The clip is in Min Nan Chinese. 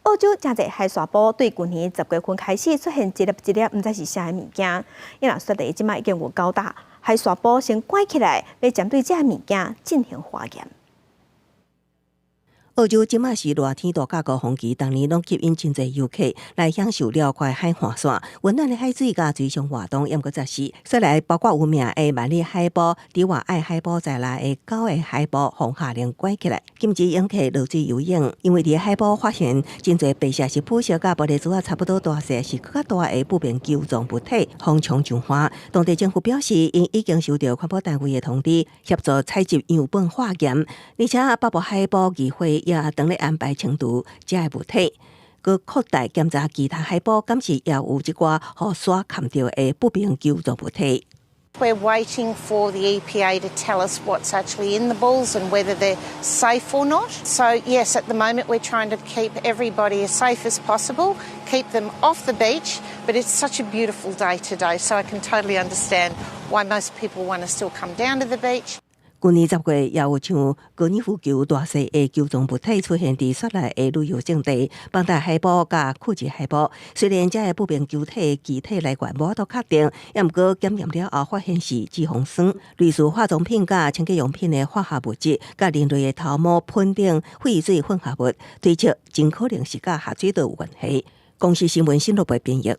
澳洲誠濟海沙埔對舊年10月份開始出現一粒一粒毋知是啥物件，伊若雪梨這擺已經有九搭海沙埔先關起來，欲針對這个物件進行化驗。澳洲這馬是熱天度假高峰期，逐年攏吸引真濟遊客來享受遼闊海岸線、溫暖的海水佮水上活動。毋過這時，雪梨包括有名的萬里海埔、迪瓦愛海埔在內的九个海埔，予下令關起來，禁止遊客落水游泳。因為佇海埔發現真濟白色是普色佮玻璃珠仔差不多大細，是閣較大的不明球狀物體，予衝上岸。當地政府表示，𪜶已經收到環保單位的通知，協助採集樣本化驗，而且北部海埔議會也當咧安排清除這个物體，閣擴大檢查其他海埔，敢是也有這寡予沙崁著的不明球狀物體。 We're waiting for the EPA to tell us what's actually in the balls and whether they're safe or not. So yes, at the moment we're trying to keep everybody as safe as possible, keep them off the beach, but it's such a beautiful day today, so I can totally understand why most people want to still come down to the beach. 舊年10月，也有像高爾夫球大細的球狀物體出現佇雪梨的旅遊勝地，邦達海埔佮庫治海埔。雖然這个不明球體的具體來源無法度確定，也毋過檢驗了後發現是脂肪酸、類似化妝品佮清潔用品的化學物質，佮人類的頭毛噴等廢水混合物，推測真可能是佮下水道有關係。公視新聞新羅貝編譯。